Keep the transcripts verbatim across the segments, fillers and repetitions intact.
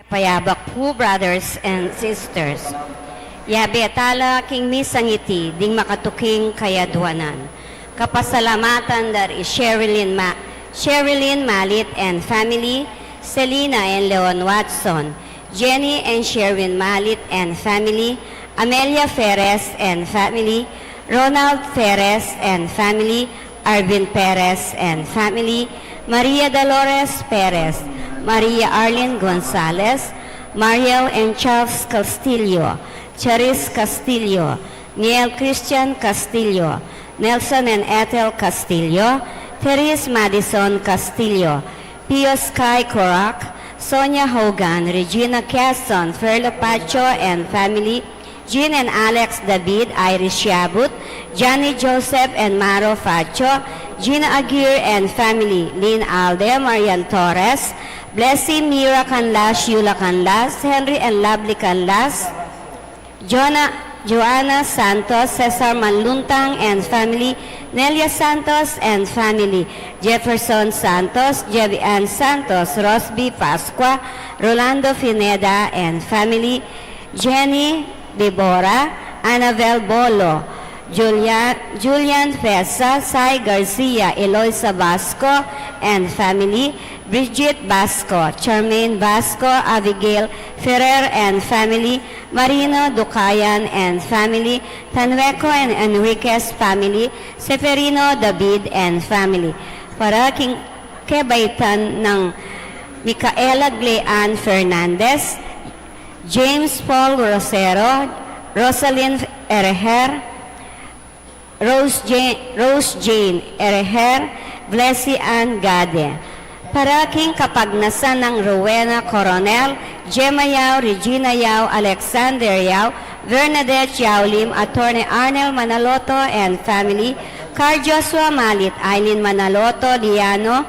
Payabak pu, brothers and sisters. Yabe tala king misang iti ding makatuking kayadwanan. Kapasalamatan dari Sherilyn, Ma- Sherilyn Malit and family, Selina and Leon Watson, Jenny and Sherwin Malit and family, Amelia Perez and family, Ronald Perez and family, Arvin Perez and family, Maria Dolores Perez, Maria Arlene Gonzalez, Mariel and Charles Castillo, Charis Castillo, Neil Christian Castillo, Nelson and Ethel Castillo, Therese Madison Castillo, Pius Kai Corac, Sonia Hogan, Regina Caston, Ferlo Pacho and family, Jean and Alex David, Iris Yabut, Johnny Joseph and Maro Facho, Gina Aguirre and family, Lynn Alde, Marian Torres, Blessy Mira Canlas, Yula Canlas, Henry and Lovely Canlas, Jonah, Joanna Santos, Cesar Manluntang and family, Nelia Santos and family, Jefferson Santos, Jevi Ann Santos, Rosby Pascua, Rolando Pineda and family, Jenny Debora, Annabel Bolo, Julia, Julian Fesa, Sai Garcia, Eloisa Basco and family, Bridget Basco, Charmaine Basco, Abigail Ferrer and family, Marino Ducayan and family, Tanueco and Enriquez family, Seferino David and family. Para king kebaitan nang Micaela Glean Fernandez, James Paul Rosero, Rosalyn Ereher, Rose Jane, Rose Jane Ereher, Blessy Ann Gade. Para king kapagnasan nang Rowena Coronel, Gemma Yao, Regina Yao, Alexander Yao, Bernadette Yao Lim, Attorney Arnel Manaloto and family, Carl Joshua Malit, Eileen Manaloto, Liano,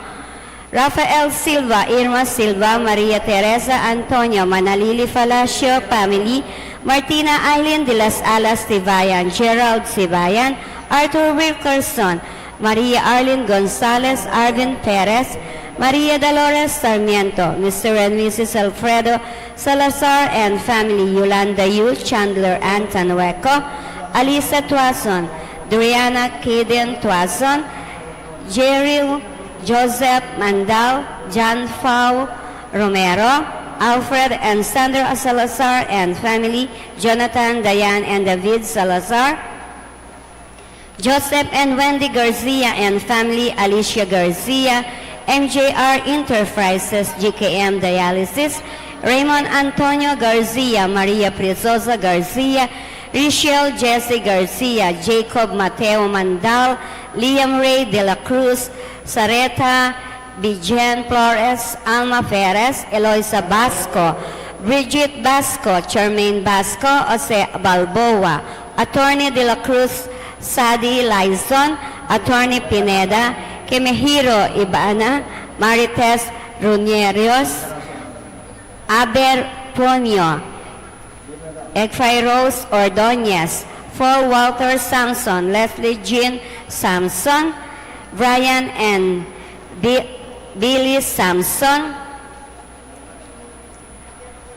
Rafael Silva, Irma Silva, Maria Teresa Antonio, Manalili Palacio family, Martina Eileen de las Alas Tibayan, Gerald Tibayan, Arthur Wilkerson, Maria Arlene Gonzalez, Arvin Perez, Maria Dolores Sarmiento, Mister and Missus Alfredo Salazar and family, Yolanda Yu, Chandler Ann Tanueco, Alisa Tuason, Doriana Kaden Tuason, Jeril Joseph Mandal, John Fau Romero, Alfred and Sandra Salazar and family, Jonathan, Diane and David Salazar, Joseph and Wendy Garcia and family, Alicia Garcia, M J R Enterprises, G K M Dialysis, Raymond Antonio Garcia, Maria Prizosa Garcia, Richelle Jesse Garcia, Jacob Mateo Mandal, Liam Ray de la Cruz, Sareta Bijen Flores, Alma Perez, Eloisa Basco, Bridget Basco, Charmaine Basco, Jose Balboa, Attorney de la Cruz, Sadi Laison, Attorney Pineda, Kemehiro Ibana, Marites Runerios, Aber Ponio, Egfai Rose Ordonez, Paul Walter Samson, Leslie Jean Samson, Brian and Bi- Billy Samson,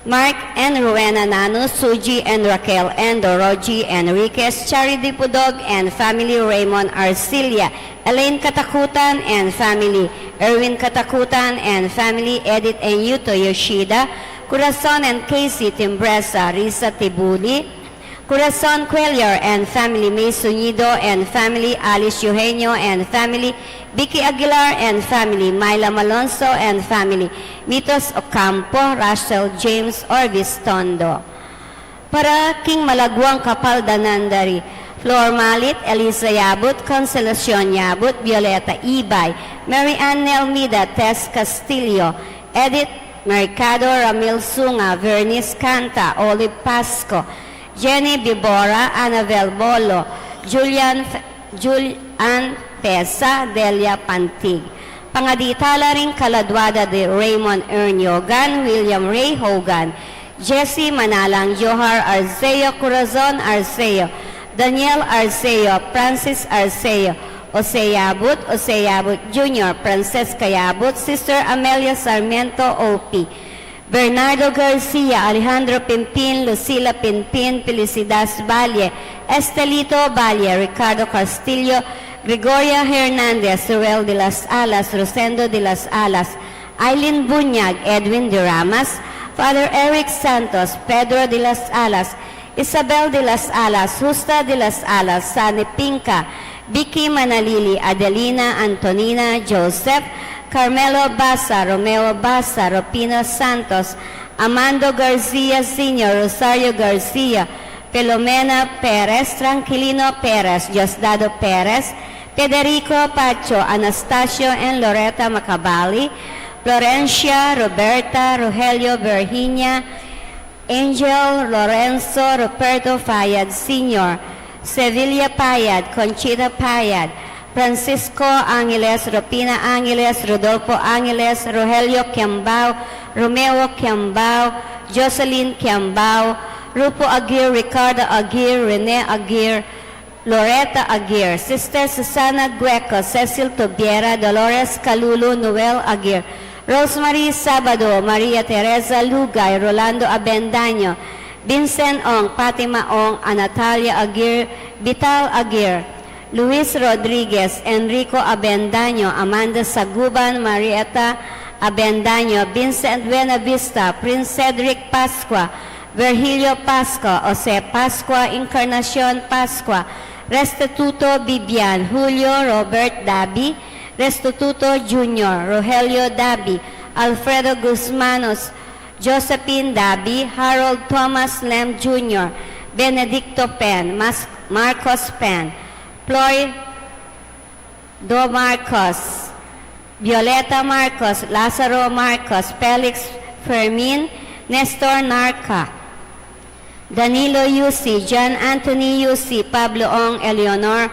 Mark and Rowena Nanu, Suji and Raquel and Doroji Enriquez, Charity Pudog and family, Raymond Arcilia, Elaine Katakutan and family, Erwin Katakutan and family, Edith and Yuto Yoshida, Corazon and Casey Timbresa, Risa Tibuli, Corazon Cuellar and family, May Sunido and family, Alice Eugenio and family, Vicky Aguilar and family, Myla Malonzo and family, Mitos Ocampo, Rachel James, Orvis Tondo. Para king malaguang kapaldanan dari Flor Malit, Elisa Yabut, Consolacion Yabut, Violeta Ibay, Mary Ann Nelmida, Tess Castillo, Edith Mercado, Ramil Sunga, Vernice Canta, Olive Pasco, Jenny Bibora, Annabel Bolo, Julian F- Julian Pesa, Delia Pantig. Pangadi tala ring kaladua da di Raymond Erniogan, William Ray Hogan, Jesse Manalang, Johar Arceo, Corazon Arceo, Daniel Arceo, Francis Arceo, Jose Yabut, Jose Yabut Junior, Francesca Yabut, Sister Amelia Sarmiento, O P, Bernardo Garcia, Alejandro Pimpin, Lucila Pimpin, Felicidas Valle, Estelito Valle, Ricardo Castillo, Gregoria Hernandez, Ruel de las Alas, Rosendo de las Alas, Aileen Buñag, Edwin de Ramas, Father Eric Santos, Pedro de las Alas, Isabel de las Alas, Justa de las Alas, Sani Pinca, Vicky Manalili, Adelina, Antonina, Joseph, Carmelo Basa, Romeo Basa, Rufino Santos, Amando Garcia Senior, Rosario Garcia, Filomena Perez, Tranquilino Perez, Diosdado Perez, Federico Pacho, Anastasio and Loretta Macabali, Florencia, Roberta, Rogelio, Virginia, Angel, Lorenzo, Ruperto Payad Senior, Sevilla Payad, Conchita Payad, Francisco Angeles, Rufina Angeles, Rodolfo Angeles, Rogelio Kiambao, Romeo Kiambao, Jocelyn Kiambao, Rufo Aguirre, Ricardo Aguirre, Rene Aguirre, Loretta Aguirre, Sister Susana Gueco, Cecil Tubiera, Dolores Calulu, Noel Aguirre, Rosemary Sabado, Maria Teresa Lugay, Rolando Abendaño, Vincent Ong, Fatima Ong, Anatalia Aguirre, Vital Aguirre, Luis Rodriguez, Enrico Abendaño, Amanda Saguban, Marieta Abendaño, Vincent Buenavista, Prince Cedric Pascua, Virgilio Pascua, Jose Pascua, Encarnacion Pascua, Restituto Bibian, Julio Robert Dabi, Restituto Junior, Rogelio Dabi, Alfredo Guzmanos, Josephine Dabi, Harold Thomas Lem Junior, Benedicto Pen, Mas-, Marcos Pen, Floy Do Marcos, Violeta Marcos, Lazaro Marcos, Felix Fermin, Nestor Narca, Danilo Yusi, John Anthony Yusi, Pablo Ong, Eleanor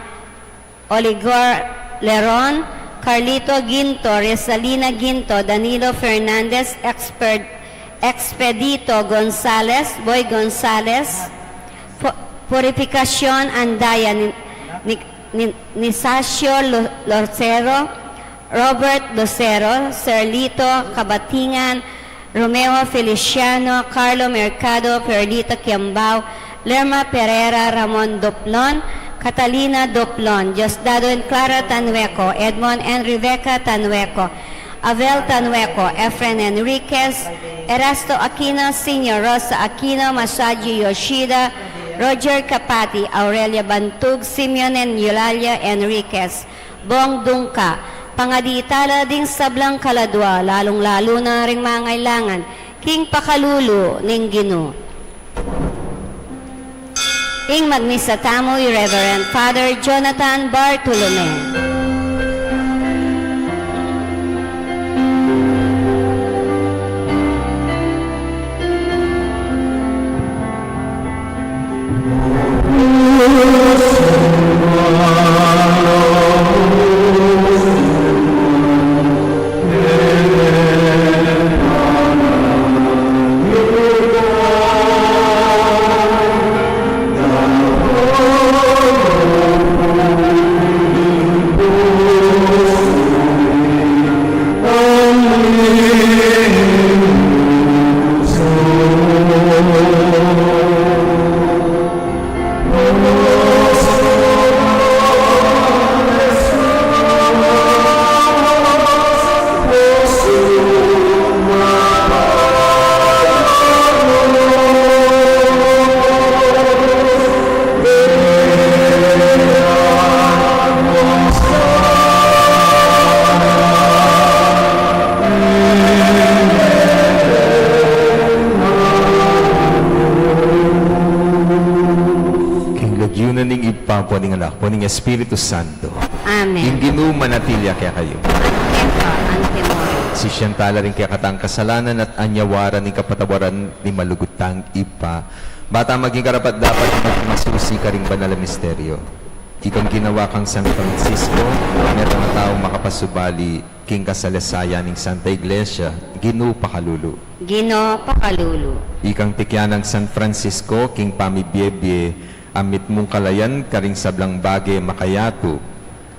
Oligor Leron, Carlito Ginto, Resalina Ginto, Danilo Fernandez, Exper-, Expedito Gonzalez, Boy Gonzalez, Pu-, Purificacion Andaya, Ni-, Ni-, Ni-, Nisacio Lo-, Lorcero, Robert Lucero, Serlito Cabatingan, Romeo Feliciano, Carlo Mercado, Perlita Kiambao, Lerma Pereira, Ramon Doplon, Catalina Doplon, Diosdado and Clara Tanueco, Edmond and Rebecca Tanueco, Avel Tanueco, Efren Enriquez, Erasto Aquino Senior, Rosa Aquino, Masaji Yoshida, Roger Capati, Aurelia Bantug, Simeon and Eulalia Enriquez, Bong Dungka, pangadi tala ding sablang kaladua, lalung-lalu na ring mangailangan king pakalulu ning Ginu. Ing magmisa tamu i Reverend Father Jonathan Bartolome. King lagyu na ning Ibpa, ampo ning Anak, ampo ning Espiritu Santo. Amen. Ing Ginu manatili ya kekayu. At keka mu rin. Sisian tala ring kekatang kasalanan at anyawaran ing kapatawaran ning malugud tang Ibpa, ba tang maging karapat-dapat maging masusi karing banal a misteryo. Ikang ginawa kang San Francisco, metung a taung makapasubali king kasalesayan ning Santa Iglesia, Ginu pakalulu. Ginu pakalulu. Ikang tikyan nang San Francisco king pamibie-bie a mitmung kalayan karing sablang bage makayatu,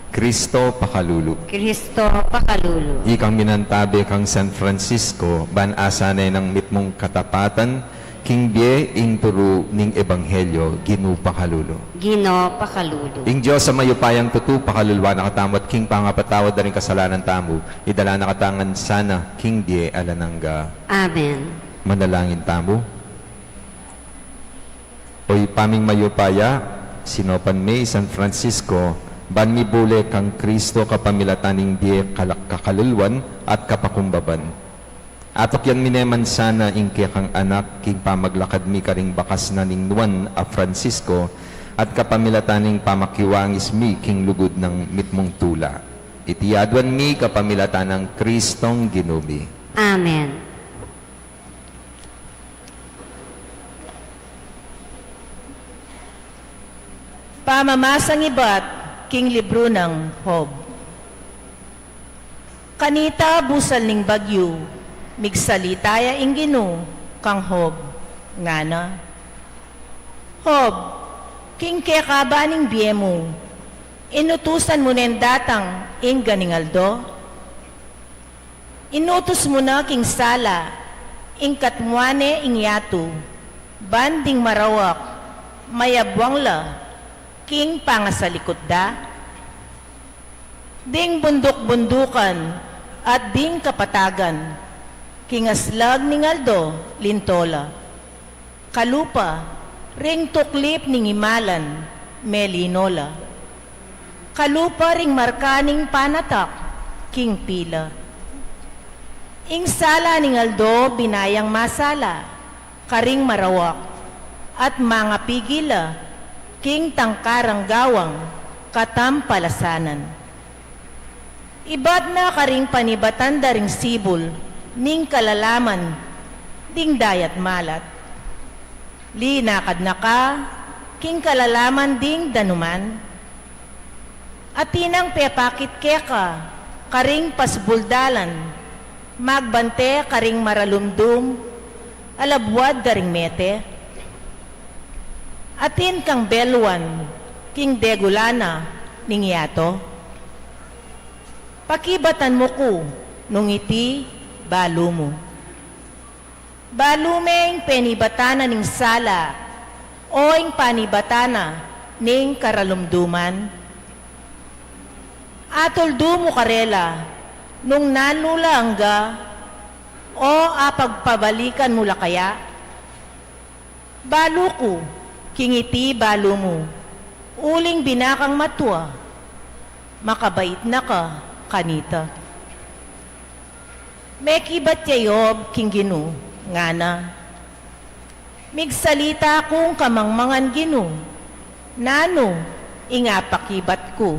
Kristo pakalulu. Kristo pakalulu. Ikang minantabe kang San Francisco, ban asanan nang mitmung katapatan king bie ing turu ning ebanghelyo, Ginu pakalulu. Ginu pakalulu. Ing Dios a mayupayang tutu pakaluluan na katamu at king pangapatawad da ring kasalanan tamu, idala na katamu ngan sana king bie alang angga. Amen. Manalangin tamu. O Ibpa ming mayupaya, sinopan me i San Francisco, ban mibule kang Kristo kapamilatan ning bie kala-, kakaluluan at kapakumbaban. Atukyan mi ne man sana ing kekang anak king pamaglakad mi karing bakas na ning nuan a Francisco, at kapamilatan ning pamakiwangis mi king lugud nang mitmung tula. Iti aduan mi kapamilatan nang Kristong Ginu mi. Amen. Pamamasang ibat king libru nang Job. Kanita busal ning bagyu, migsalita ya ing Ginu kang Job, ngana: Job, king kekaba ning bie mu, inutusan mu nen datang ing ganing aldo? Inutus mu na king sala ing katmuan ne ing yatu, ban ding marawak mayabwang la king pangasalikut da? Ding bunduk-bundukan at ding kapatagan, king aslag ning aldo linto la. Kalupa ring tuklip ning imalan, melino la. Kalupa ring marka ning panatak, king pila. Ing sala ning aldo binayang masala karing marawak, at mangapigil la king tangkarang gawang katampalasanan. Ibat na karing panibatan da ring sibul ning kalalaman ding dayat malat. Linakad na ka king kalalaman ding danuman. Atin nang pepakit keka karing pasbul dalan, magbante karing maralumdum a labuad da ring mete. Atin kang belwan king degulana ning yatu. Pakibatan mu ku nung iti balu mu. Balu me ing penibatan na ning sala, o ing panibatan na ning karalumduman? Atuldu mu karela nung nanu la angga, o apagpabalikan mu la kaya? Balu ku king iti balu mu, uling binakang matua, makabait na ka kanita. Mekibat ya i Job king Ginu, ngana: Migsalita kung kamangmangan, Ginu, nanu ing apakibat ku?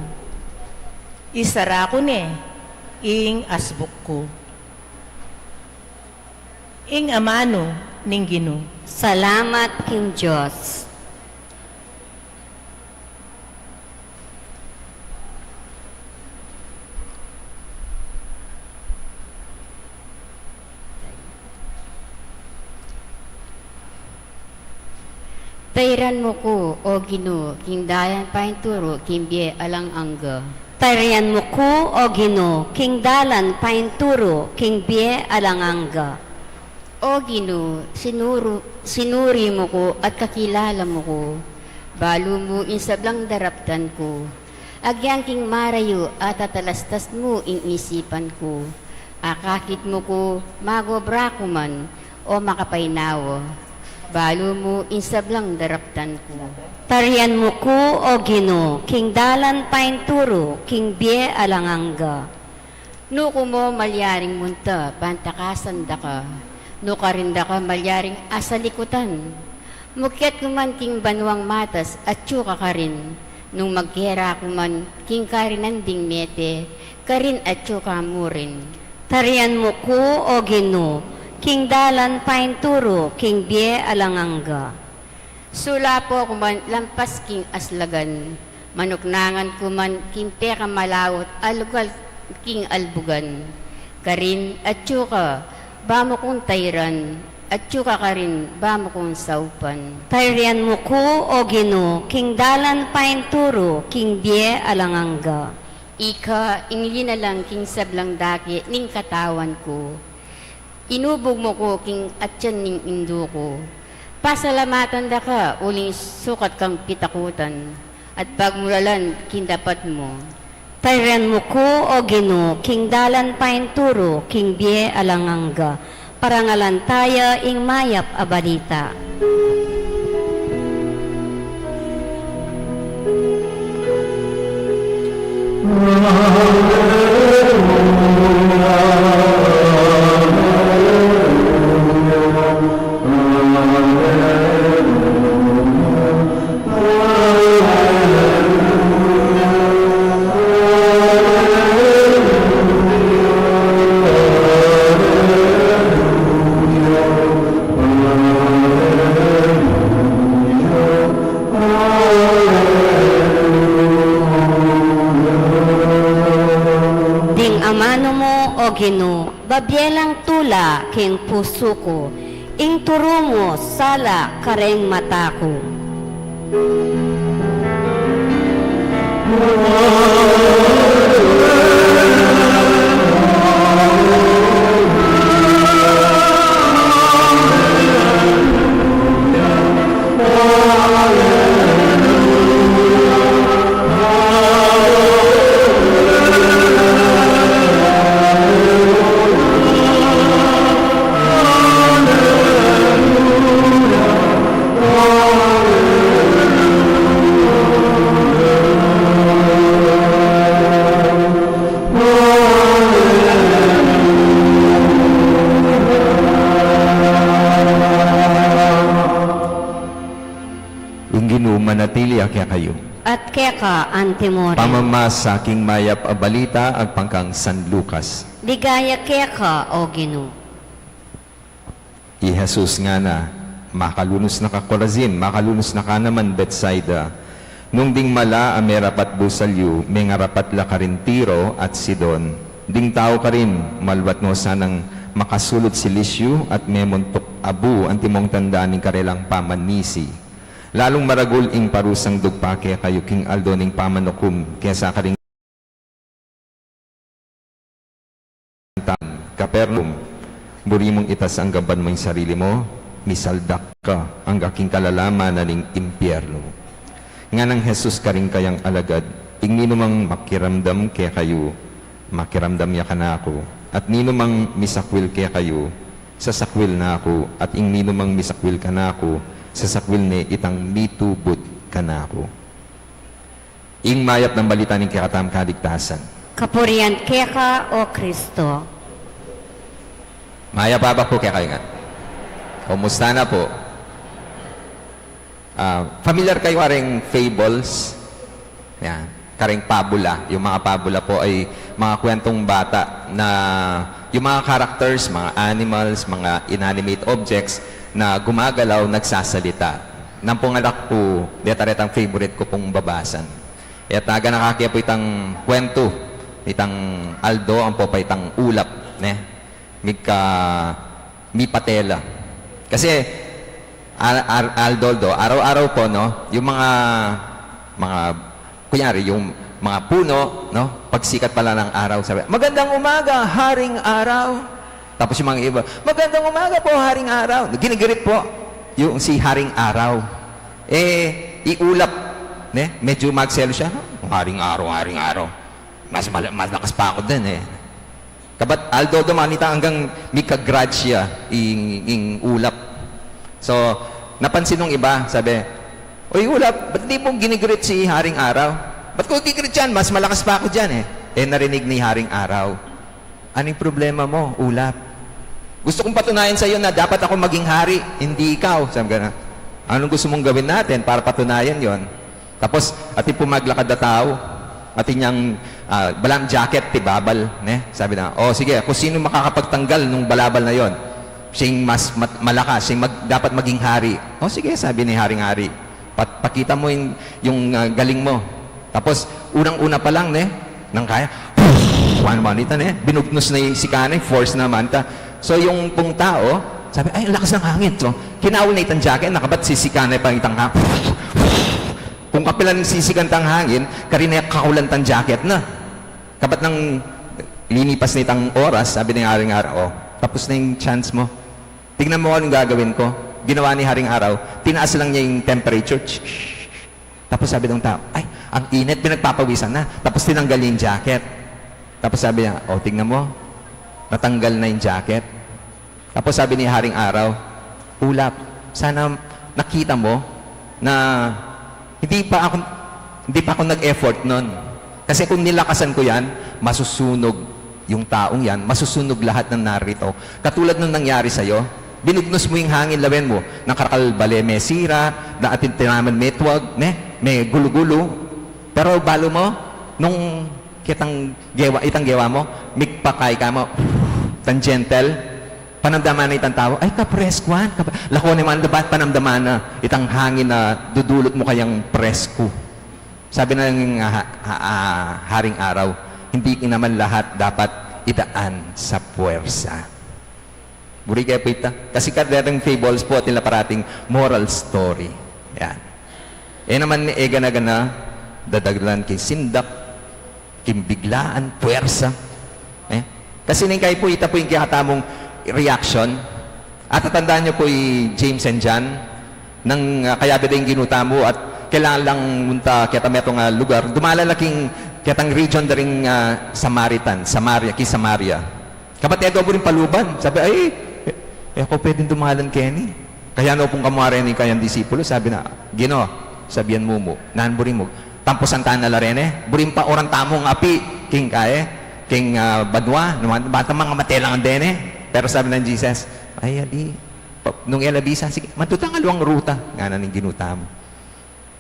Isara ku ne ing asbuk ku. Ing amanu ning Ginu. Salamat king Dios. Tairan mu ku, o Ginu, king dalan painturu king bie alang angga. Tarian mu ku, o Ginu, king dalan painturu king bie alang angga. O Ginu, sinuru-, sinuri mu ku at kakilala mu ku. Balu mu ing sablang daraptan ku. Agyang king marayu a tatalastas mu ing isipan ku. Akakit mu ku, magobra ku man, o makapainawa. Balu mu ing sablang daraptan ku. Tarian mu ku, o Ginu, king dalan painturu king bie alang angga. Nuku mu malyaring munta, ban takasan da ka? Nukarin da ka malyaring asalikutan? Mukyat ku man king banuang matas, atyu ka karin. Nung magkera ku man king karinan ding mete, karin atyu ka murin. Tarian mu ku, o Ginu, king dalan painturu king bie alang angga. Sulapo ku man lampas king aslagan, manuknangan ku man king pekamalaut a lugal king albugan. Karin atyu ka, ba mu kung tairan, atyu ka karin, ba mu kung saupan. Tarian mu ku, o Ginu, king dalan painturu king bie alang angga. Ika ing linalang king sablang dake ning katawan ku. Inubug mu ku king atian ning indu ku. Pasalamatan da ka uling sukat kang pitakutan at pagmulalan king dapat mu. Tayran mu ku, O Ginu, king dalan painturu king bie alang angga. Parangalan taya ing mayap a balita. Ding amanu mu, O Ginu, babie lang tula king pusu ku, ing turu mu sala kareng mata ku. Ing Ginu manatili ya kekayu. At keka antimurin. Pamamasa king mayap a balita agpang kang San Lucas. Ligaya keka, O Ginu. I Jesus ngana, makalunus na ka Corazin, makalunus na ka naman Betsaida. Nung ding mala a merapat busal yu, mengarapat la karin Tiro at Sidon. Ding tau karin, maluat no sanang makasulud silisyu at memuntuk abu antimong tanda ning karelang pamanisi. Lalung maragul ing parusang dugpa kekayu king aldo ning pamanukum kesa karing Kapernaum, buri mung itas angga ban mu ing sarili mu, misaldak ka angga king kalalaman na ning impiernu. Nganang Jesus karing kayang alagad, ing ninumang makiramdam kekayu, makiramdam ya kanaku, at ninumang misakwil kekayu, sasakwil na ku, at ing ninumang misakwil kanaku, sasakwil ne itang mitubud kanaku. Ing mayap nang balita ning kekatamung kaligtasan. Kapurian keka, O Kristo. Mayap a abak pu kekayu ngan. Kumusta na pu? Ah, familiar kayu kareng fables? Yan. Kareng pabula. Yung mga pabula po ay mga kwentong bata na yung mga characters, mga animals, mga inanimate objects na gumagalaw, nagsasalita. Nang pung anak ku, deta retang favorite ku pung babasan. E talaga nakakaya pu itang kwentu, itang aldo, ampo pa itang ulap, ne? Migka, mipatela. Kasi, al-, al-, aldo-aldo, araw-araw po, no? Yung mga, mga, kunyari, yung mga puno, no? Pagsikat pala ng araw, sabi, "Magandang umaga, Haring Araw." Tapos yung mga iba, "Magandang umaga po, Haring Araw." Ginigirit po yung si Haring Araw. Eh, iulap, ne? Medyo magselo siya, "Haring Araw, Haring Araw. Mas mala-, mas lakas pa ako din, eh." Kabat aldo-aldo manita anggang mika-grudge ya ing, ing ulap. So, napansin nung iba, sabi, "Uy, ulap, ba't di mong ginigreet si Haring Araw?" "Ba't ko gigreet yan? Mas malakas pa ako dyan, eh." Eh, narinig ni Haring Araw, "Anong problema mo, ulap? Gusto kong patunayan sa'yo na dapat ako maging hari, hindi ikaw." Sabi ka na, "Anong gusto mong gawin natin para patunayan yon?" Tapos, atin pung maglakad a tau, atin yang, ah, balang jacket, tibabal, ne? Sabi na, "O, sige, kung sino makakapagtanggal nung balabal na yon, siyang mas mat-, malakas, siyang mag-, dapat maging hari." "O, sige," sabi ni Haring Ari. "Pat-, pakita mo yung, yung, ah, galing mo." Tapos, unang-una pa lang, ne? Nang kaya, ano manita, ne? Binugnos na yung sikanay, force na manita. So, yung pung tau, sabi, "Ay, ang lakas ng hangin." So, kinaul na itang jacket, nakabat sisikanay pa itang ha-, kung kapilan sisikan tang hangin, karine kakulan tang jacket na. Kabat nang limipas na itang oras, sabi ning Haring Araw, "O, tapos na yung chance mo. Tignan mo kung anong gagawin ko." Ginawa ni Haring Araw, tinaas lang niya yung temperature. Shh, shh, shh. Tapos sabi ng tao, "Ay, ang init, pinagpapawisan na." Tapos tinanggal niya yung jacket. Tapos sabi niya, "O, tignan mo, natanggal na yung jacket." Tapos sabi ni Haring Araw, "Ulap, sana nakita mo na hindi pa ako, hindi pa ako nag-effort nun. Kasi kung nilakasan ko yan, masusunog yung taong yan, masusunog lahat ng narito. Katulad nung nangyari sa'yo, binugnus mo yung hangin, lawen mo, nakarakal bale me sira, na atin tinaman me tuwag, ne, me gulu-gulu. Pero balu mo, nung kitang gewa, itang gewa mo, migpakay ka mo, tan gentle, panamdaman na itang tao, ay, kapreskuan, kap-, lako naman dapat panamdaman na itang hangin na dudulot mo kayang presku." Sabi na ng ha-, ha-, ah, Haring Araw, "Hindi naman lahat dapat idaan sa puwersa." Buri kaya po ita. Kasi karetang fables po, atin la parating moral story. Yan. E naman e gana-gana dadaglan king sindak, king biglaan, puwersa. Eh? Kasi ning kayi po, ita po yung kekatamung reaction. At tatandaan nyo po i James and John, nang, ah, kayabe da ing Ginu tamu at kailangan lang munta keta metung, ah, lugar, dumalan la king ketang region da ring, ah, Samaritan, Samaria, king Samaria. Kabat e da buring paluban. Sabi, "Ay, e, e ku pwedeng dumalan keni." Kaya no pung kamare ning kayang disipulo, sabi na, "Ginu, sabian mu mu, nanu buri mu, tampusan tana la reni? Buring pauran tamung api king kaye, king, ah, banua, naman, bata mangamate la ngan deni." Pero sabi nang Jesus, "Ay, ali, pa-, nung e la bisa, sige, mantuta ngan aliwang ruta," ngana ning Ginu tamu.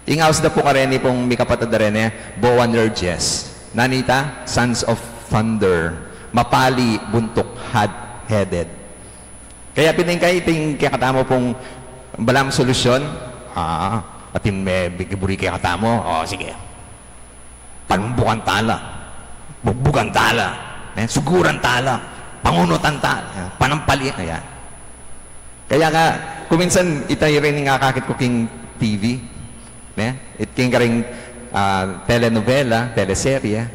Ing aus da pu kareni pung mikapatad da reni, Boanerges. Nanu ita? Sons of Thunder. Mapali, buntuk, hot-headed. Kaya pin ing kayi, ing kekatamu pung balamu solusyon, ah, atin me bigi buri kekatamu. O, sige. Panumbukan tala. Bugbugan tala. Eh, suguran tala. Pangunutan tala. Eh, panampali. Ayan. Kaya nga, kuminsan, ita rin ing akakit ku king T V. Ne? It king karing, ah, telenovela, teleserye.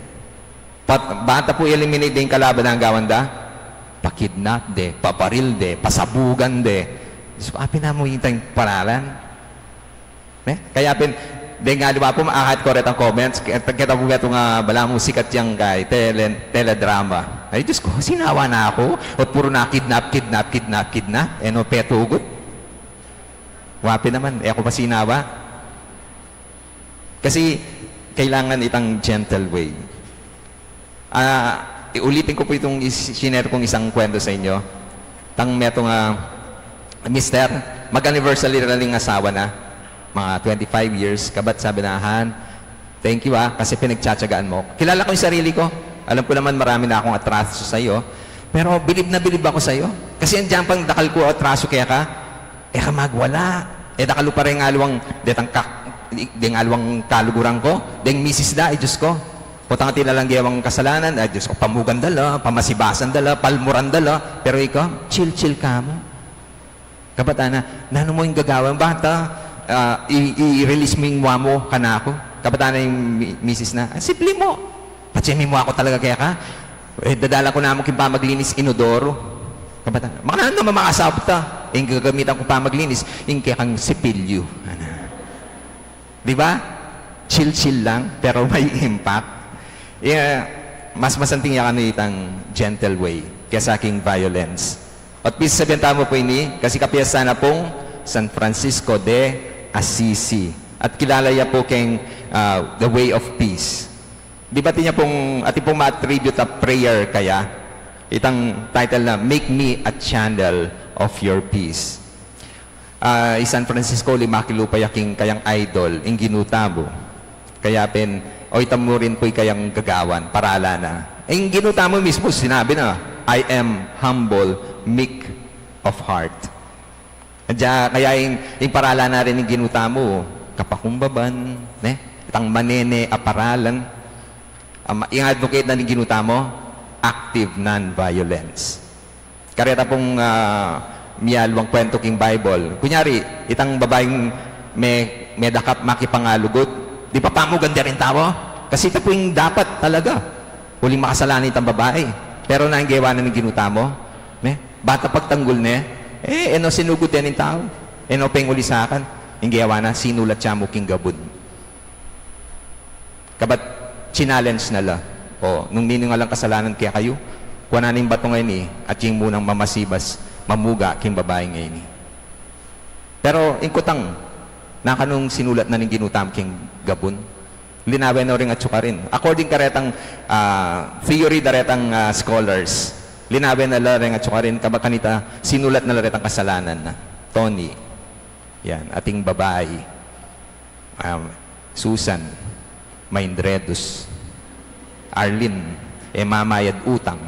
Pat-, bang ta pu i-eliminate de ing kalaban, nanu ing gawan da? Pa-kidnap de, pabaril de, pasabugan de. Diyos ku, apin na mu itang paralan. Ne? Kaya pin, deng aliwa pu, maakat ku retang comments, keta, keta pu metung, ah, balamu sikat yang kay tele-, teledrama. Ay, Diyos ku, sinawa na ku. Ot puru na kidnap, kidnap, kidnap, kidnap. E no petugut. Wa pin naman, e ku pa sinawa. Kasi, kailangan itang gentle way. Ah, iulitin ku pu itung is-, shinare kung isang kwento sa inyo. Tang metung, ah, mister, mag-anniversary la ring asawa na, mga twenty-five years, kabat sabi na, "Han, thank you, ah, kasi pinagtsatsagaan mo." Kilala ku ing sarili ku. Alam ku naman marami na akung atraso sa'yo, pero bilib na bilib aku sa'yo. Kasi andiyan pang dakal ku atraso keka, e ka magwala. E dakal pa reng aliwang, detang ka-, deng aliwang kaluguran ku, deng misis da, ay Diyos ku. Potang atin la lang gewang kasalanan, ay Diyos ku, pamugan da la, pamasibasan da la, palmuran da la, pero ikaw, chill-chill ka mu. Kabat ana, nanu mu ing gagawan? Bang ta, ah, i-, i-release mu ing wa mu kanaku? Kabat ana ing mi-, misis na, "Ah, simple mu. Patse mi mu aku talaga keka. E, dadala ku na mu king pamaglinis, inodoro." Kabat ana, "Makananu naman makasabta? Ing gagamitan kung pamaglinis, ing kekang sipilyu." Ana. Di ba? Chill-chill lang, pero may impact. E, mas masanting ya kanu itang gentle way kesa king violence. At pisasabian tamu pu ini, kasi kapiesta na pung San Francisco de Assisi. At kilala ya pu keng, ah, The Way of Peace. Di ba atin ya pung, atin pung ma-attribute a prayer kaya? Itang title na, "Make me a channel of your peace." Ah, i San Francisco, limakilu pa ya king kayang idol, ing Ginu tamu. Kaya pin, o, ita mu rin pu ing kayang gagawan, paralan na. Ing Ginu tamu mismu, sinabi na, "I am humble, meek of heart." Kaya, kaya ing, ing paralan na rin ning Ginu tamu, kapakumbaban, ne? Itang manene a paralan. Am, ing advocate na ning Ginu tamu, active non-violence. Kareta pung, ah, mialiwang kwentu king Bible. Kunyari, itang babaing me-, medakap makipangalugud, di pa pamugan de ring tau? Kasi ita pu ing dapat talaga. Uling makasalanan itang babai. Pero nanu ing gewa na ning Ginu tamu? Ne? Bata pagtanggul ne, e, e no sinugud ne ning tau. E no penguli sakan. Ing gewa na, sinulat ya mu king gabun. Kabat, challenge na la. O, nung ninung alang kasalanan kekayu, kuanan ing batu ngeni, at ing munang mamasibas, mamuga king babai ngeni. Pero ing kutang, nanu kanung sinulat na ning Ginu tamu king gabun? Linawen no reng atsu karin. According karetang, ah, theory da retang, ah, scholars, linawen na la reng atsu karin, kabat kanita, sinulat na la retang kasalanan na. Tony. Yan, ating babai. Um, Susan, maindredus. Arlene, e mamayad utang.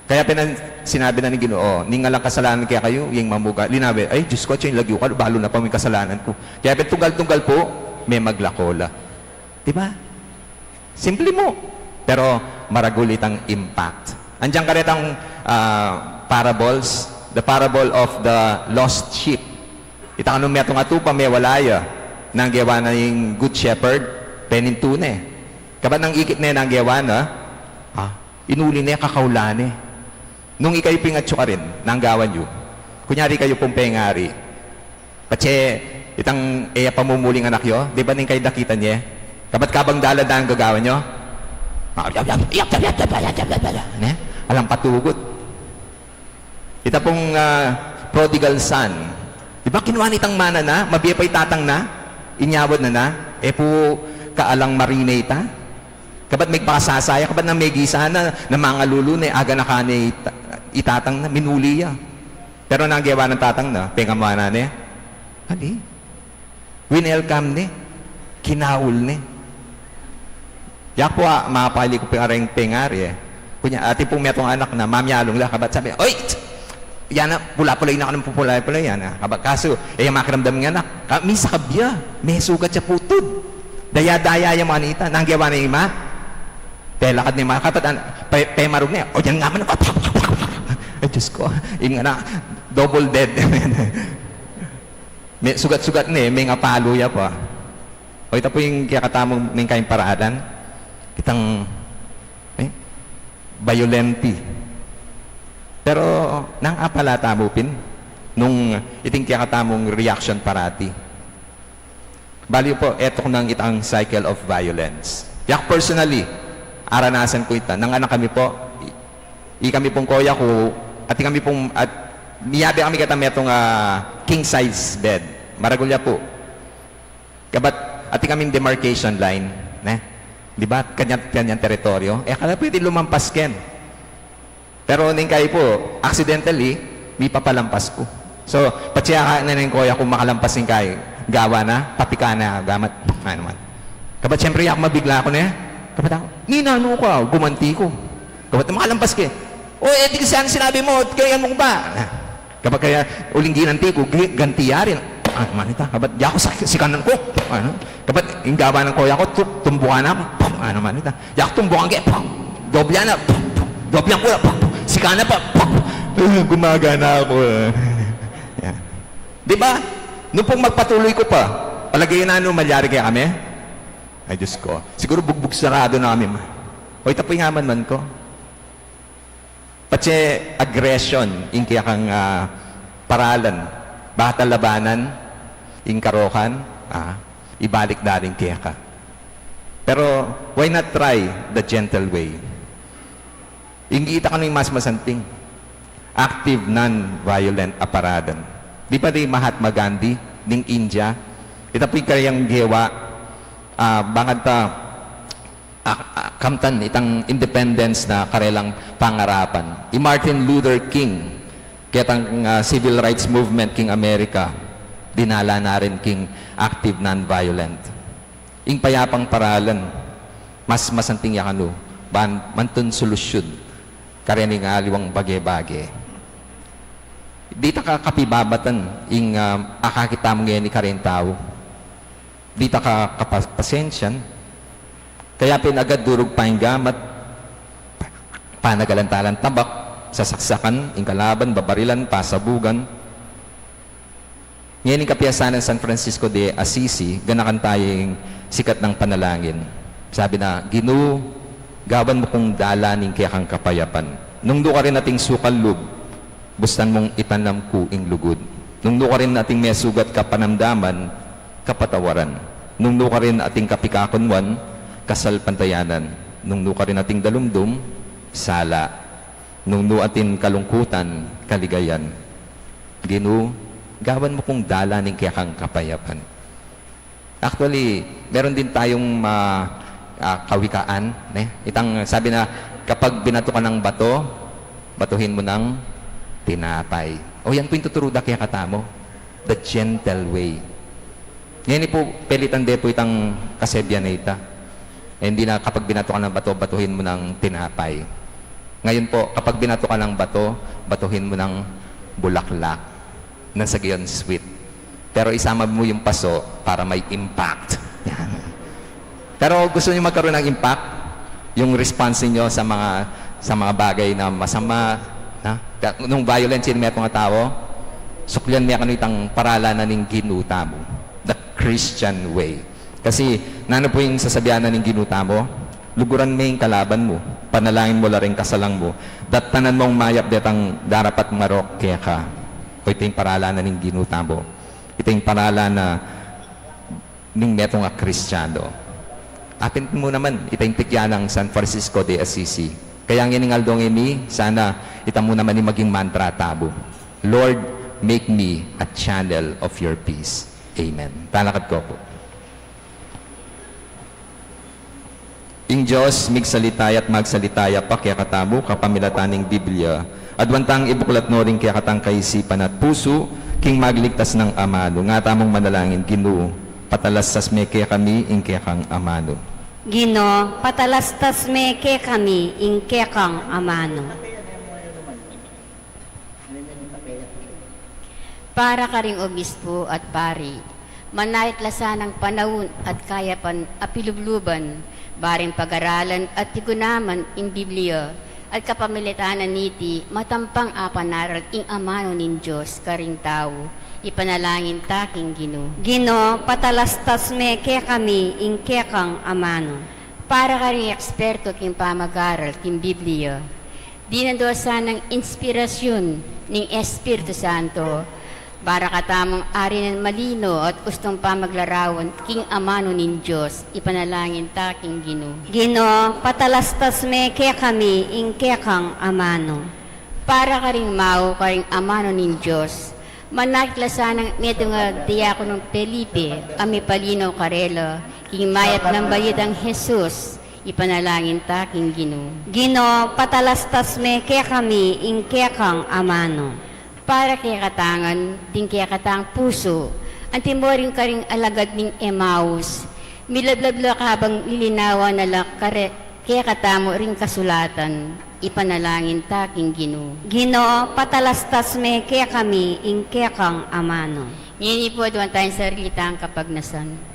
Kaya pin sinabi na ning Ginu, o, ning alang kasalanan kekayu, ing mamuga, linawen, ay, Diyos ku, atsu ing lagyu ku, balu na pa mu ing kasalanan ku. Kaya pin tunggal-tunggal pu, memaglako la. Diba? Simple mu. Pero maragul itang impact. Andiyan karetang, ah, parables, the parable of the lost sheep. Ita kanu metung atupa, mewala ya. Nanu ing gewa na ning good shepherd? Penintu ne. Kabat nung ikit ne, nanu ing gewa na? Ah, inuli ne, kakaulan ne. Nung ikayu pin atsu karin, nanu ing gawan yu? Kunyari kayu pung pengari. Patse, itang e ya pamumuling anak yu, di ba ning kayu dakitan ye? Kabat kabang dalan-dalan gagawan yu? Ne? Alang patugut. Ita pung, ah, prodigal son. Di ba kinuan ne itang mana na, mabie pa i tatang na, inyawad na na, e pu kaalang marine ita. Kabat migpakasasa ya, kabat nung megisa na, namangalulu ne, aganakan ne i ta-, i tatang na, minuli ya. Pero nanu ing gewa ning tatang na, pengamuan ne? Ali. Winelcome ne. Kinaul ne. Yaku pu, a, mapali ku pin kareng pengari, e. Kunya, atin pung metung anak na, mamialung la, kabat sabi, "Oy! Yana, pula-pula, ina ka nang pupula-pula, yana." Kabat kasu, e ya makiramdam ing anak. Ka-, misa kabya, mesugat ya pu tud. Daya-daya ya manita, nanu ing gewa ning ima? Pelakad ne, makapat, an-, pe-, pemarug ne, o, yan nga man, ay, Diyos ku, ing anak, double dead. Mesugat-sugat ne, mengapalu ya pa. O, ita pu ing kekatamung ning kayang paralan, itang, e, bayolente. Pero, nanu ing apala tamu pin, nung iting kekatamung reaction parati? Bale pu, eto nang itang cycle of violence. Yaku personally, aranasan ku ita. Nung anak kami pu, i-, ikami pung koya ku, at ikami pung, at miyabe kami keta metung, a, king size bed. Maragul ya pu. Kabat, at ikaming demarcation line, ne? Di ba? Kanya-kanyang teritoryo. E, kala pwede lumampas ken. Pero ning kayi pu, accidentally, mipapalampas ku. So, patse ka na ning koya ku makalampas ning kayi, gawa na, papika na, gamat, ano man. Kabat, siyempre, aku mabigla ku ne. Kabat aku, "Ninanu ka?" Gumanti ku. Kabat, "Makalampas ke." "O, e, di kasi sinabi mu, kaya mu ba?" Kabat kaya, uling ginanti ku, gi-, ganti ya rin. Ano man ita, kabat, yaku sa-, sikanan ku. Ano? Kabat, ing gawa nang koya ku, tu-, tumbukan na aku. Ano man ita. Yaku tumbukan ke, doblan na, doblan ku na, sikanan pa. Eh, gumagana aku. Yan. Di ba? Nung pung magpatuloy ku pa, palagay yu nanu malyari kekami? Ay, Diyos ku. Siguro bugbog sarado na kami, ma. O, ita pu ing amanman ku. Patse aggression ing kekang, ah, paralan. Bata labanan ing karokan, ah, ibalik da rin keka. Pero why not try the gentle way? Ing ita kanu ing mas masanting. Active non-violent a paralan. Di ba di Mahatma Gandhi ning India? Ita pu ing kayang gewa, ah, bang kanta, ah, ah, kamtan itang independence na karelang pangarapan. I Martin Luther King, ketang, ah, civil rights movement king Amerika, dinala na rin king active non-violent. Ing payapang paralan, mas masanting ya kanu, ban mantun solusyun, kareng aliwang bage-bage. Di ta ka kapibabatan ing, ah, akakit tamu ngeni kareng tau. Di ta ka kapasensyan. Kaya pin agad durug pa ing gamat, panagalan talang tabak, sasaksakan ing kalaban, babarilan, pasabugan. Ngeni ing kapiyasan nang San Francisco de Assisi, ganakan taya ing sikat nang panalangin. Sabi na, "Ginu, Gawan mu kung dalan ing kekang kapayapan. Nung nu karin ating sukal lub, bustan mung itanam ku ing lugud. Nung nu karin ating mesugat kapanamdaman, kapatawaran. Nung nu karin ating kapikakunwan, kasalpantayanan. Nung nu karin ating dalumdum, sala. Nung nu atin kalungkutan, kaligayan. Ginu, gawan mu kung dalan ing kekang kapayapan. Actually, meron din tayong ma-, ah, kawikaan, ne? Itang sabi na, "Kapag binato ka ng bato, batuhin mo ng tinapay." O, yan po yung tuturo da kekatamu, the gentle way. Ngayon po, pelitan de po itang kasebyan na ita. Eh, hindi na kapag binato ka ng bato, batuhin mo ng tinapay. Ngayon po, kapag binato ka ng bato, batuhin mo ng bulaklak. Nang sa gayon, sweet. Pero isama mo yung paso para may impact. Yan. Pero gusto niyo magkaroon ng impact? Yung response niyo sa mga, sa mga bagay na masama, na, ka-, nung violence yung metung a tao, suklian mi kanu itang paralan na ning Ginu tamu, the Christian way. Kasi, nanu po yung sasabian na ning Ginu tamu? Luguran me ing kalaban mu, panalangin mu la ring kasalang mu, daptanan mung mayap detang darapat marok keka. O, ita ing paralan na ning Ginu tamu. Ita ing paralan na ning metung a Kristiano. Atin mu naman, ita ing tikyan nang San Francisco de Assisi. Kaya ngeni ning aldong ini, sana ita mu naman ing maging mantra tamu. "Lord, make me a channel of your peace." Amen. Talakad ko po. Ing Dios, migsalita ya at magsalita ya pa kekatamu, kapamilatan ning Biblia. Aduan tang ibuklat no ring kekatang kaisipan at pusu, king magligtas nang amanu. Nga tamung manalangin, Ginu, patalastas me kekami ing kekang amanu. Ginu, patalastas me kekami ing kekang amanu. Para karing obispo at pari, manait la sanang panaun at kayapan a pilubluban, baring pagaralan at tigunaman ing Biblia, at kapamilatan na niti, matampang a panaral ing amanu ning Dios karing tau, ipanalangin ta king Ginu. Ginu, patalastas me kekami ing kekang amanu. Para karing eksperto king pamagaral king Biblia, dinan da sanang inspirasyun ning Espiritu Santo, para katamung arinan malino at ustung pamaglarawan king amanu ning Dios, ipanalangin ta king Ginu. Ginu, patalastas me kekami ing kekang amanu. Para karing mau karing amanu ning Dios, manait la sanang metung a Diakonong Felipe a mipalino karela king mayap nang balitang Jesus, ipanalangin ta king Ginu. Ginu, patalastas me kekami ing kekang amanu. Para kekatang ngan, ding kekatang pusu, antimo ring karing alagad ning Emmaus, milablab la kabang lilinawan na la kare-, kekatamu ring kasulatan, ipanalangin ta king Ginu. Ginu, patalastas me kekami ing kekang amanu. Ngeni po, aduan tang sarili tang kapagnasan.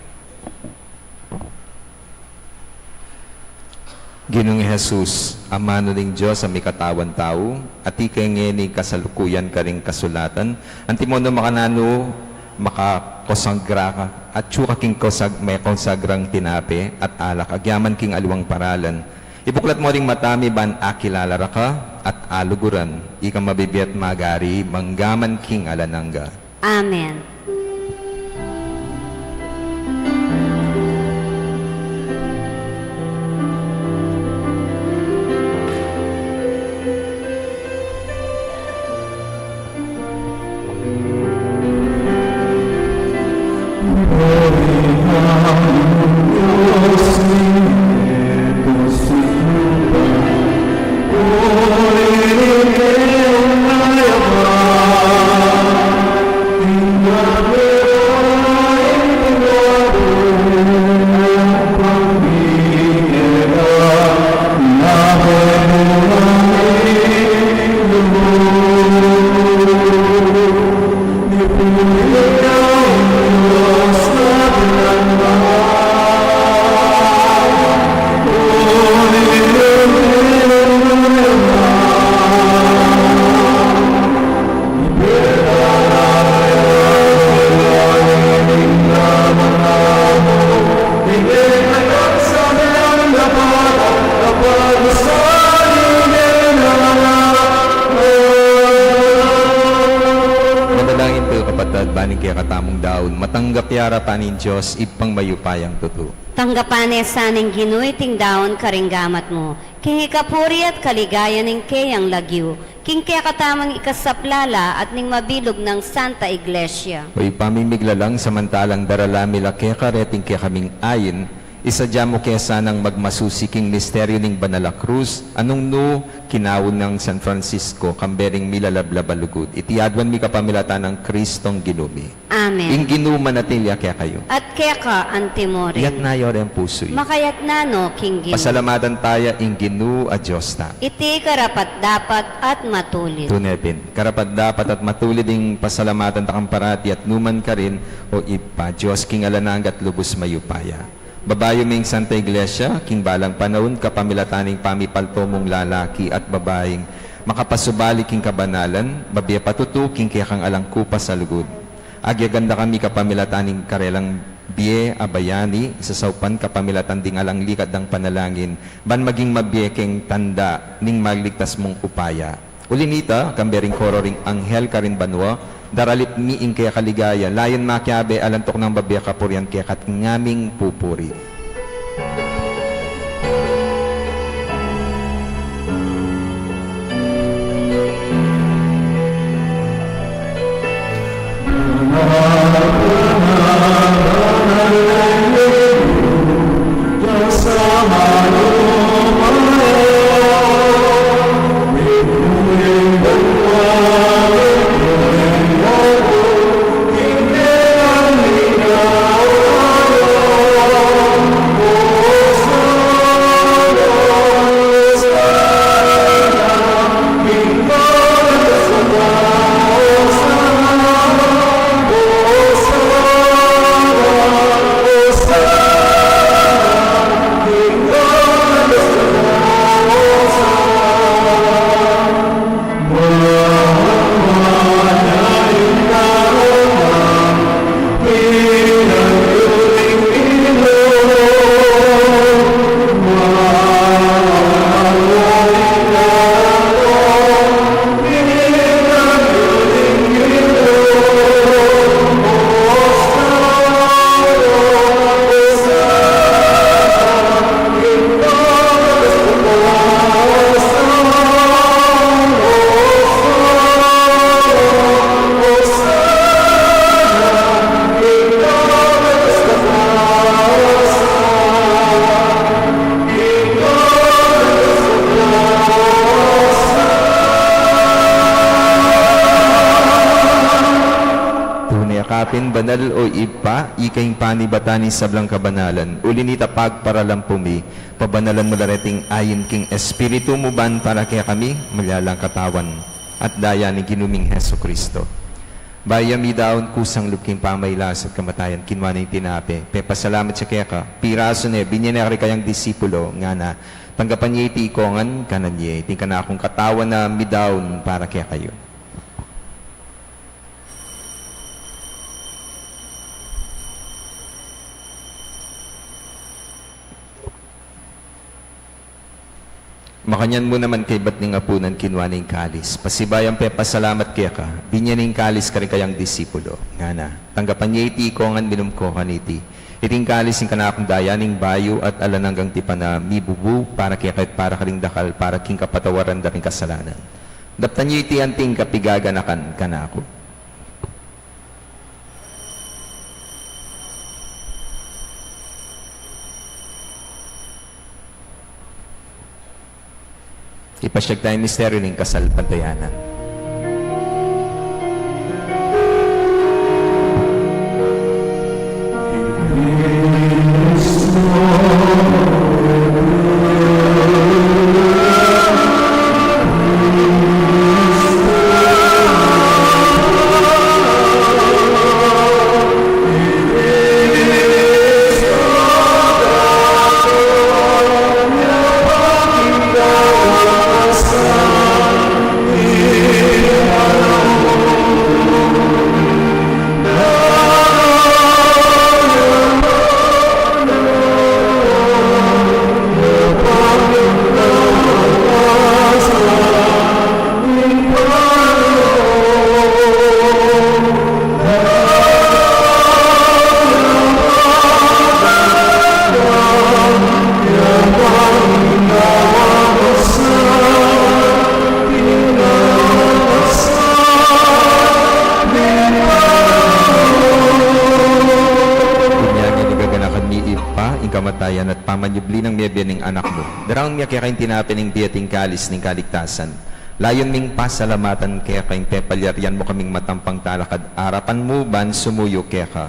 Ginung Jesus, Amanu ning Dios a mikatawan tau, atiu ka ngeni kasalukuyan karing kasulatan, antimo no makananu makakosagra ka, atyu ka king kosag-, mekosagrang tinape at alak, agyaman king aliwang paralan. Ibuklat mu ring mata mi ban akilala ra ka at aluguran, ika mabibie at magari, mangga man king alang angga. Amen. Arapan ning Dios, Ibpang mayupayang tutu. Tanggapan ne sa ning Ginu iting daun karing gamat mu, king ikapuri at kaligayan ning keyang lagyu, king kekatamung ikasaplala at ning mabilug nang Santa Iglesia. O Ibpa ming miglalang, samantalang daralan mi la keka reting kekaming ain, isadya mu ke sanang magmasusi king misteryu ning Banal a Krus, a nung nu kinaun nang San Francisco, kambe ring milalablab a lugud. Iti aduan mi kapamilatan nang Kristong Ginu mi. Amen. Ing Ginu manatili ya kekayu. At keka antimurin. Iyatas yu reng pusu yu. Makayatas no king Ginu. Pasalamatan taya ing Ginu a Dios ta. Iti karapat-dapat at matulid. Tune pin. Karapat-dapat at matulid ing pasalamatan ta kang parati at numan karin, o Ibpa, Dios king alang angga at lubus mayupaya. Babayu ming Santa Iglesia, king balang panaun, kapamilatan ning pamipalto mung lalaki at babaing makapasubali king kabanalan, babie patutu king kekang alang kupas a lugud. Agyagan da kami kapamilatan ning karelang bie a bayani, sasaupan kapamilatan ding alang likat dang panalangin, ban maging mabie keng tanda ning maligtas mung upaya. Uli na nita, kambe ring koro ring anghel karin banua, daralip mi ing keka ligaya, layun makiabe alang tuknang babie kapurian keka at ngaming pupuri. Tune ka pin banal, o Ibpa, ika ing panibatan ning sablang kabanalan. Uli na nita pagparalan pu mi, pabanalan mu la reting ain king Espiritu mu ban para kekami, malyalang katawan at daya ning Ginu ming Jesucristo. Bayu ya midaun kusang lub king pamailas at kamatayan, kinua ne ing tinape, pepasalamat ya keka, pirasu ne, binie ne karing kayang disipulo, ngana: Tanggapan ye iti ikongan, kanan ye, iti ing kanakung katawan a midaun para kekayu. Makanyan mu naman kaybat ning apunan, kinua ne ing kalis, pasibayu yang pepasalamat keka, binie ne ing kalis karing kayang disipulo, ngana: Tanggapan ye iti ikongan, minum ko kaniti. Iti ing kalis ning kanakung daya ning bayu at alang anggang tipan a mibubu para kekayu at para karing dakal para king kapatawaran da ring kasalanan. Daptan ye iti anting kapigaganakan kanaku. Ipasiag taya ing misteryu ning kasalpantayanan. kamatayan at pamanyubli nang mebie ning Anak mu. Daraun mi keka ing tinape ning bie at ing kalis ning kaligtasan. Layun ming pasalamatan keka ing pepalyarian mu kaming matampang talakad arapan mu ban sumuyu keka.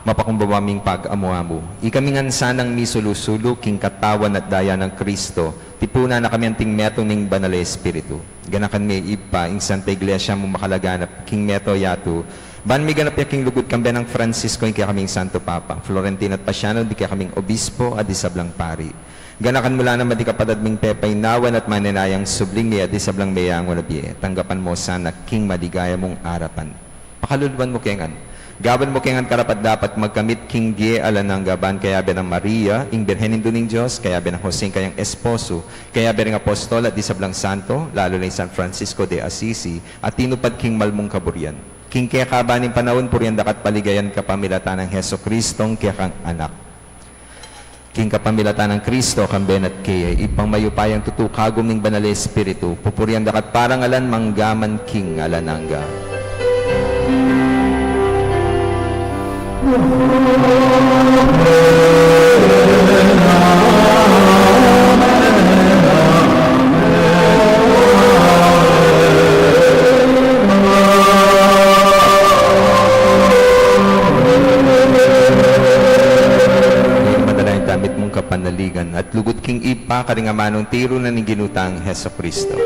Mapakumbaba ming pag-amu-amu. Ikami ngan sanang misulu-sulu king katawan at daya nang Kristo, tipunan na kami anting metung ning Banal a Espiritu. Ganakan me, Ibpa, ing Santa Iglesia mu makalaganap king mabilug a yatu, ban miganap ya king lugud kambe nang Francisco, ing kekaming Santo Papa, Florentino at Paciano, ding kekaming obispo at ding sablang pari. Ganakan mu la naman ding kapatad ming pepainawan at manenayang subling mie at ding sablang meyangu na bie. Tanggapan mu sana king maligaya mung arapan. Pakaluluan mu ke ngan. Gawan mu ke ngan karapat-dapat magkamit king bie alang angga, ban kayabe nang Maria, ing Birhen Indu ning Dios, kayabe nang Jose, ing kayang esposo, kayabe ring apostol at ding sablang santo, lalu na i San Francisco de Assisi, a tinupad king mal mung kaburian. King kekaban ning panaun, purian da ka at paligayan ka pamilatan nang Jesucristo, ing kekang Anak. King kapamilatan nang Kristo, kambe na at keye, Ibpang mayupayang tutu, kagum ning Banal a Espiritu, pupurian da ka at parangalan mangga man king alang angga. Ing madala ing damit mung kapanaligan at lugud king Ibpa karing amanung tiru na ning Ginu tang Jesucristo.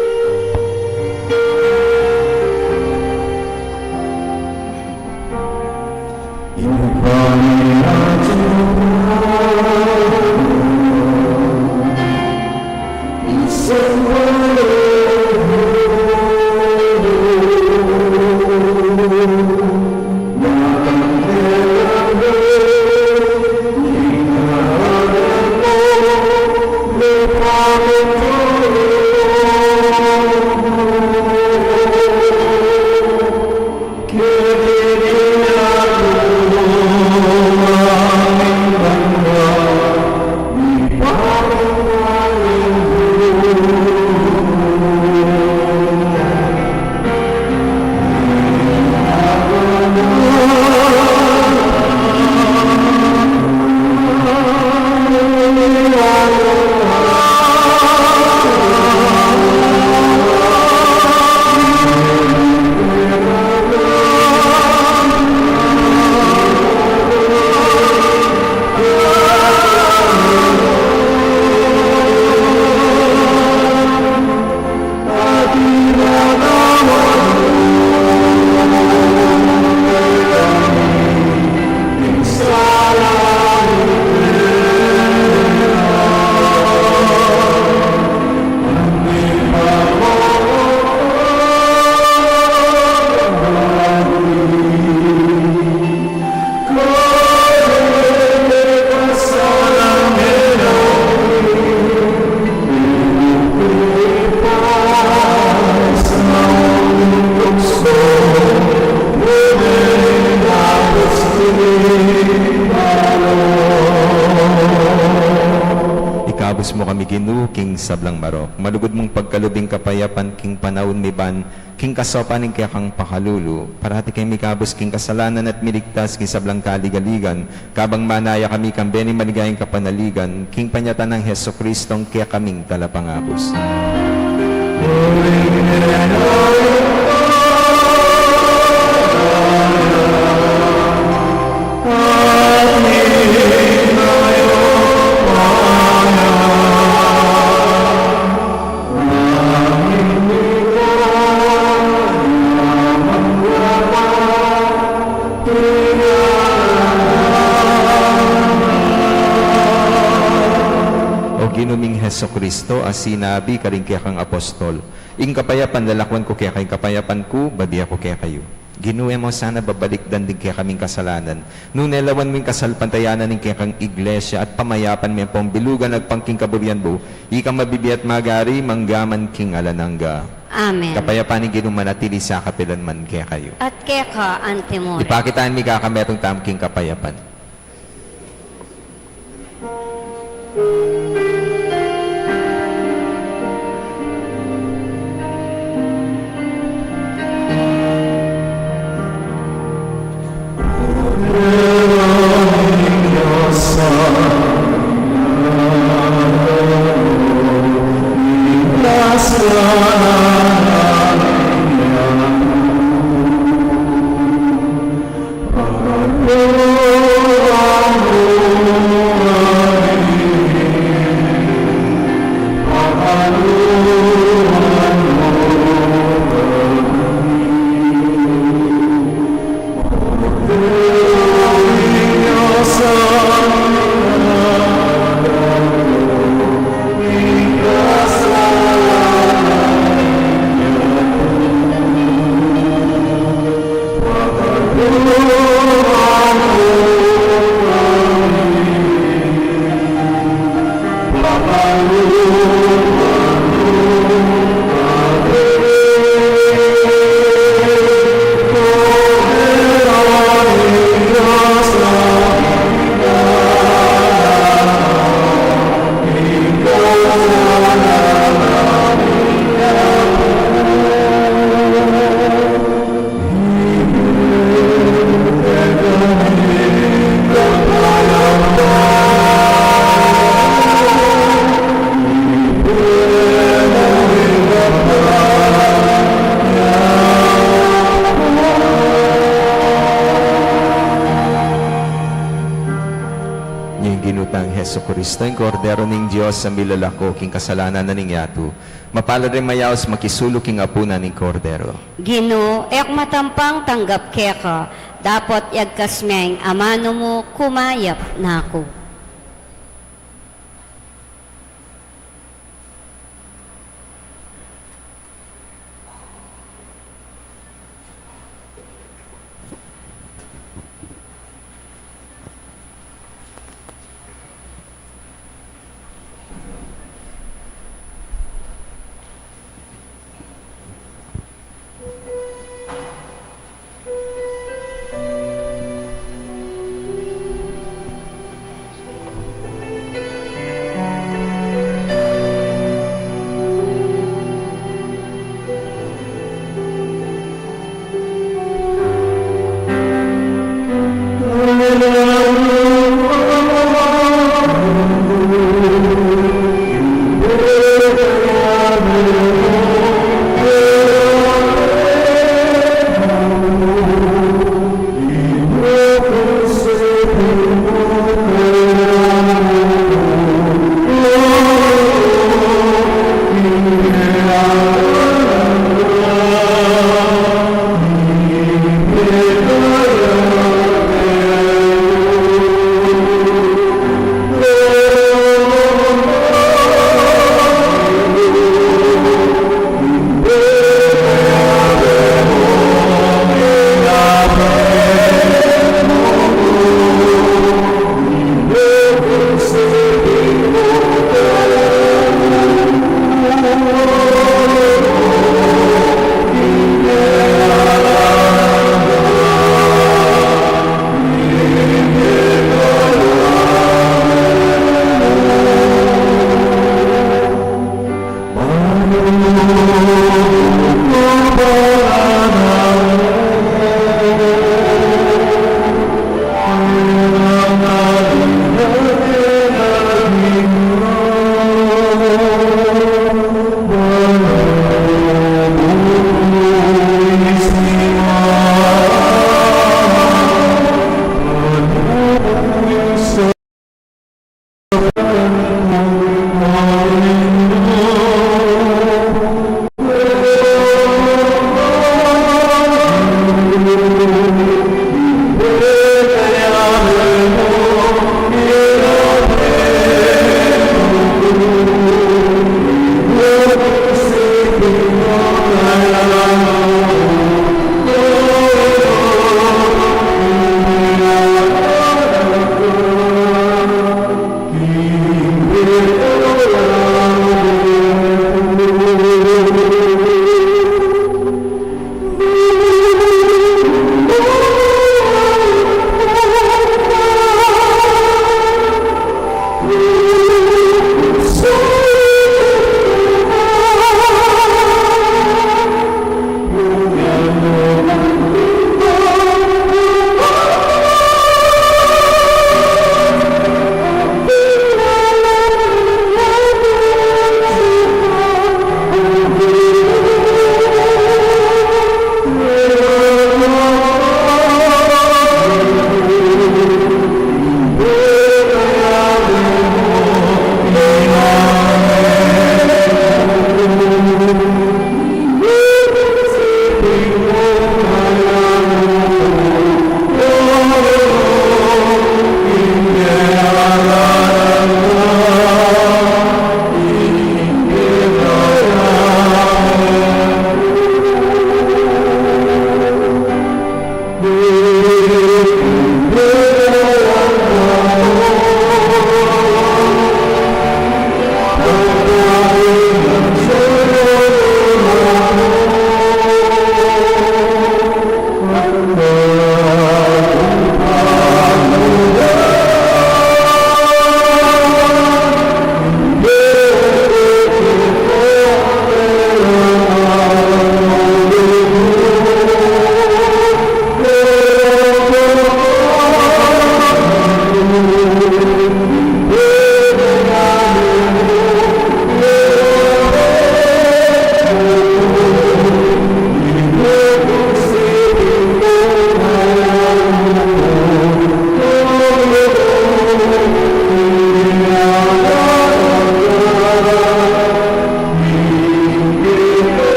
Ikabus mu kami, Ginu, king sablang marok. Malugud mung pagkalub ing kapayapan king panaun mi ban king kasaupan ning kekang pakalulu, parati keng mikabus king kasalanan at miligtas king sablang kaligaligan, kabang manaya kami kambe ning maligayang kapanaligan, king panyatang nang Jesucristong kekaming Talapangabus. O Ginu ming Jesucristo, a sinabi karing kekang apostol, "Ing kapayapan lalakwan ku kekayu, ing kapayapan ku babie ku kekayu." Ginu, e mu sana babalikdan ding kekaming kasalanan, nune lawan mu ing kasalpantayanan ning kekang Iglesia at pamayapan me ampong bilugan agpang king kaburian mu, ikang mabibie at magari mangga man king alang angga. Amen. Ing kapayapan ning Ginu manatili sa kapilan man kekayu. At keka antimurin. Ipakit tamu ing kakametung tamu king kapayapan. Ing Ginu tang Jesucristo, ing Kordero ning Dios, a milalako king kasalanan na ning yatu. Mapalad ding mayaus makisalu king apunan ning Kordero. Ginu, e ku matampang tanggap keka, dapot yagkas me ing amanu mu, kumayap na ku.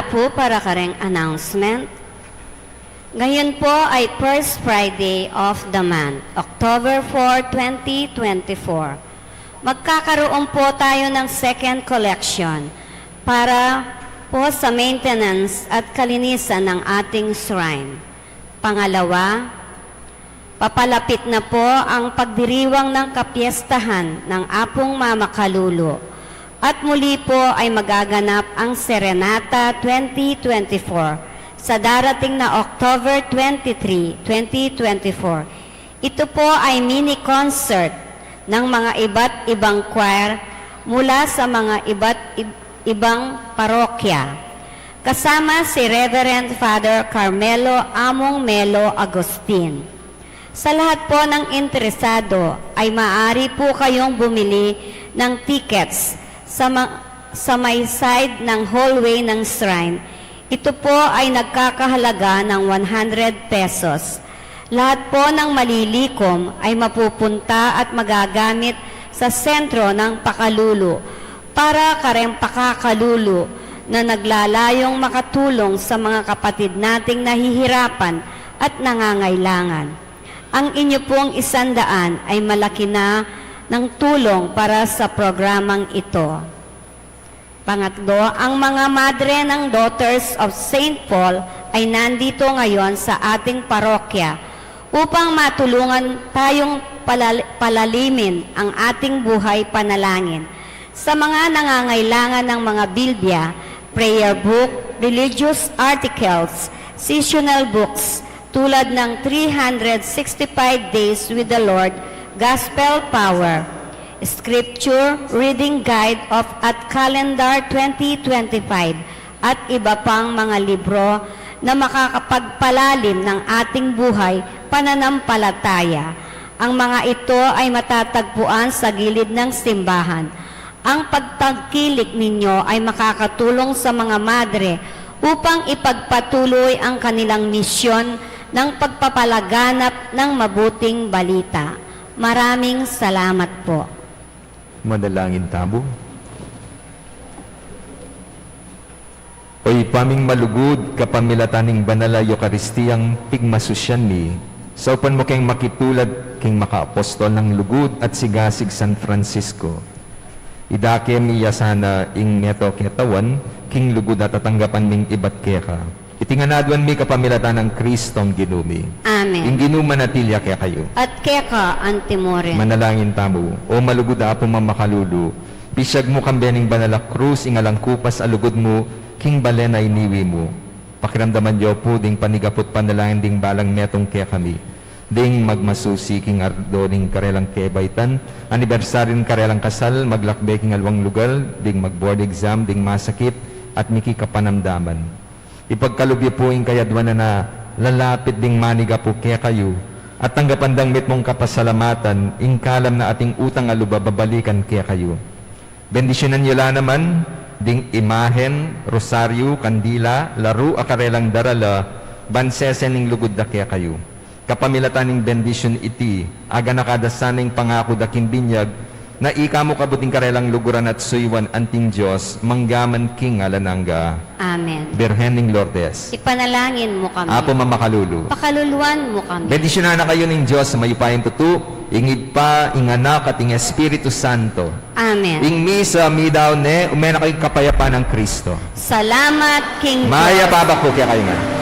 Po para kareng announcement. Ngayon po ay first Friday of the month, October four, twenty twenty-four. Magkakaroon po tayo ng second collection para po sa maintenance at kalinisan ng ating shrine. Pangalawa, papalapit na po ang pagdiriwang ng kapyestahan ng Apung Mama Kalulu at muli po ay magaganap ang Serenata twenty twenty-four sa darating na October twenty-three, twenty twenty-four. Ito po ay mini concert ng mga iba't ibang choir mula sa mga iba't ib- ibang parokya, kasama si Reverend Father Carmelo Among Melo Agustin. Sa lahat po ng interesado ay maaari po kayong bumili ng tickets sa, ma- sa may side ng hallway ng shrine. Ito po ay nagkakahalaga ng one hundred pesos. Lahat po ng malilikom ay mapupunta at magagamit sa sentro ng pakalulu para kareng pakakalulu na naglalayong makatulong sa mga kapatid nating nahihirapan at nangangailangan. Ang inyo pong isandaan ay malaki na ng tulong para sa programang ito. Pangatlo, ang mga madre ng Daughters of Saint Paul ay nandito ngayon sa ating parokya upang matulungan tayong palal- palalimin ang ating buhay panalangin. Sa mga nangangailangan ng mga Bilbia, prayer book, religious articles, seasonal books, tulad ng three hundred sixty-five Days with the Lord, Gospel Power, Scripture Reading Guide of at Calendar twenty twenty-five, at iba pang mga libro na makakapagpalalim ng ating buhay pananampalataya. Ang mga ito ay matatagpuan sa gilid ng simbahan. Ang pagtangkilik ninyo ay makakatulong sa mga madre upang ipagpatuloy ang kanilang misyon ng pagpapalaganap ng mabuting balita. Maraming salamat po. Manalangin tamu. O Ibpa ming malugud, kapamilatan ning banal a Eukaristiyang pigmasusyan mi, saupan mu keng makitulad king makaapostol nang lugud at sigasig San Francisco. Idake mi ya sana ing meto ketawan king lugud a tatanggapan ming ibat keka. Iti ngan aduan mi kapamilatan nang Kristong Ginu mi. Amen. Ing Ginu manatili ya kekayu. At keka antimurin. Manalangin tamu. O malugud a Apu mamakalulu, pisyag mu kambe ning banal a krus ing alang kupas a lugud mu king balen a iniwi mu. Pakiramdaman yu pu ding panigaput panalangin ding balang metung kekami, ding magmasusi king ardo ning karelang kebaitan, anibersaryu ning karelang kasal, maglakbe king aliwang lugal, ding mag-board exam, ding masakit, at miki kapanamdaman. Ipagkalub yu pu ing kayaduanan a lalapit ding manigapu kekayu, at tanggapan dang mitmung kapasalamatan ing kalam na ating utang a lub a babalikan kekayu. Bendisyunan yu la naman ding imahen, rosaryu, kandila, laru a karelang darala, ban sese ning lugud da kekayu. Kapamilatan ning bendisyun iti, aganaka da sana ing pangaku da king binyag, na ika mu kabud ing karelang luguran at suyuan anting Dios, mangga man king alang angga. Amen. Birhen ning Lourdes. Ipanalangin mu kami. Apu mamakalulu. Pakaluluan mu kami. Bendisyunan na kayu ning Dios a mayupayang tutu, ing Ibpa, ing Anak, at ing Espiritu Santo. Amen. Ing misa midaun ne, ume na kayu king kapayapan nang Kristo. Salamat king Dios. Mayap a abak pu kekayu ngan.